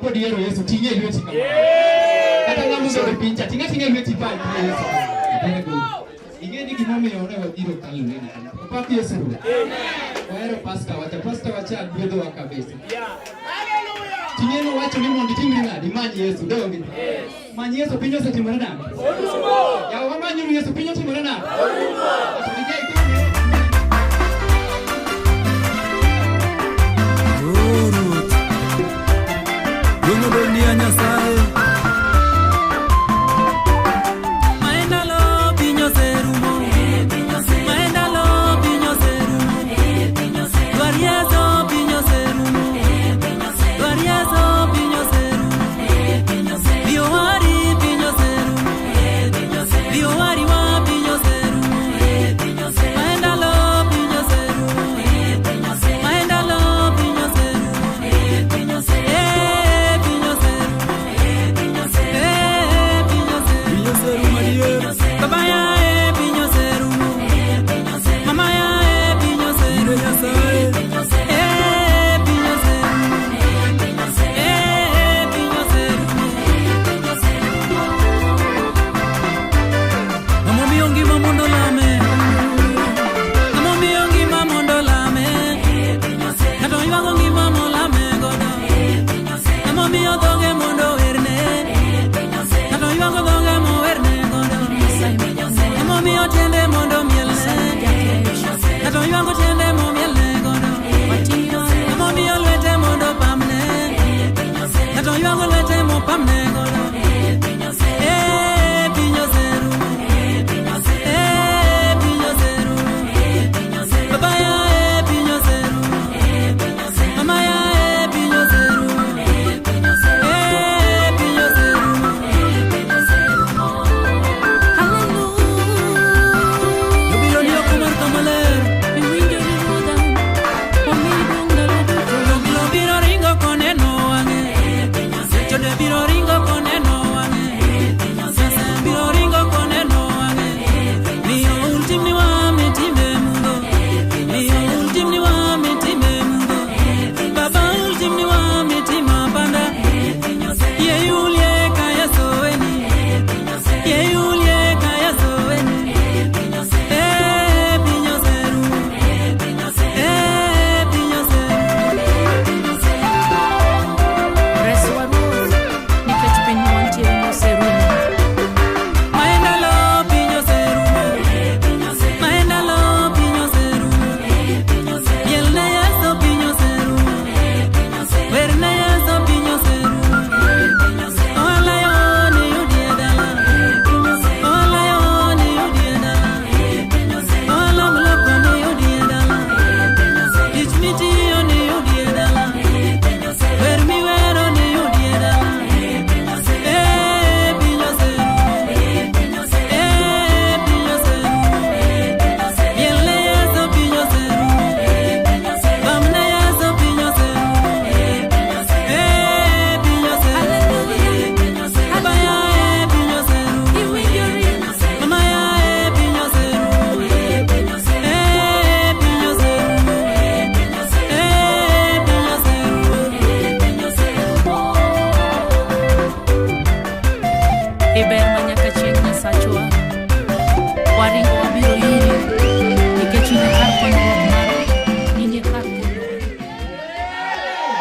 Kapod ihero Yesu, ting'e e lweti kama. Kata ng'ama obedo piny cha, ting'e ating'a e lweti pa Yesu. Very good. Ing'e ni gimomiyo ne wabiro kalure ni. Opak Yesu Ruoth. Wahero pasta wacha, pasta wacha gwedhowa kabisa. Ting'e nowacho ni mondo itimri nade, imany Yesu, donge? Many Yesu, piny osetimore nade? Yawa wamanyuru Yesu, piny otimore nade?